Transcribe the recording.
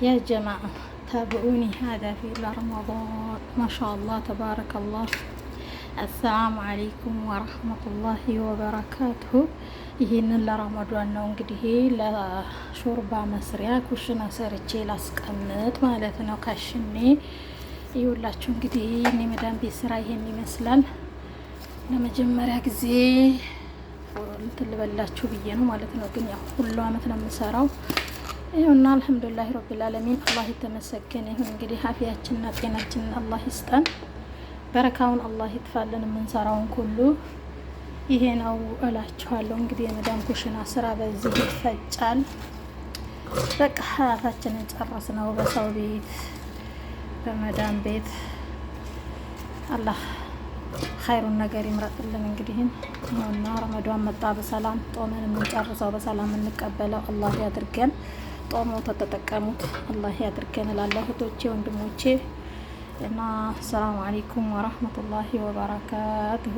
يا جماعة تابعوني، هذا في رمضان، ما شاء الله تبارك الله። السلام عليكم ورحمة الله وبركاته። ይህንን ለረመዷን ነው እንግዲህ ለሾርባ መስሪያ ኩሽና ሰርቼ ላስቀምጥ ማለት ነው። ካሽኔ ይኸውላችሁ እንግዲህ እኔ መዳም ቤት ስራ ይሄን ይመስላል። ለመጀመሪያ ጊዜ እንትን ልበላችሁ ብዬ ነው ማለት ነው። ግን ያው ሁሉ አመት ነው የምሰራው። ይኸውና الحمد لله رب العالمين፣ አላህ የተመሰገነ ይሁን። እንግዲህ አፊያችንና ጤናችንን አላህ ይስጠን፣ በረካውን አላህ ይጥፋልን። የምንሰራውን ሁሉ ይሄ ነው እላችኋለሁ። እንግዲህ የመዳም ኩሽና ስራ በዚህ ይፈጫል። በቃ ሀያታችንን ጨረስ ነው በሰው ቤት በመዳም ቤት። አላህ ኸይሩን ነገር ይምረጥልን። እንግዲህ ነውና ረመዷን መጣ በሰላም ጦመን የምንጨርሰው በሰላም የምንቀበለው አላህ ያድርገን። ጦሞ ተተጠቀሙት አላህ ያድርገን እላለሁ እህቶቼ ወንድሞቼ፣ እና السلام عليكم ورحمة الله وبركاته።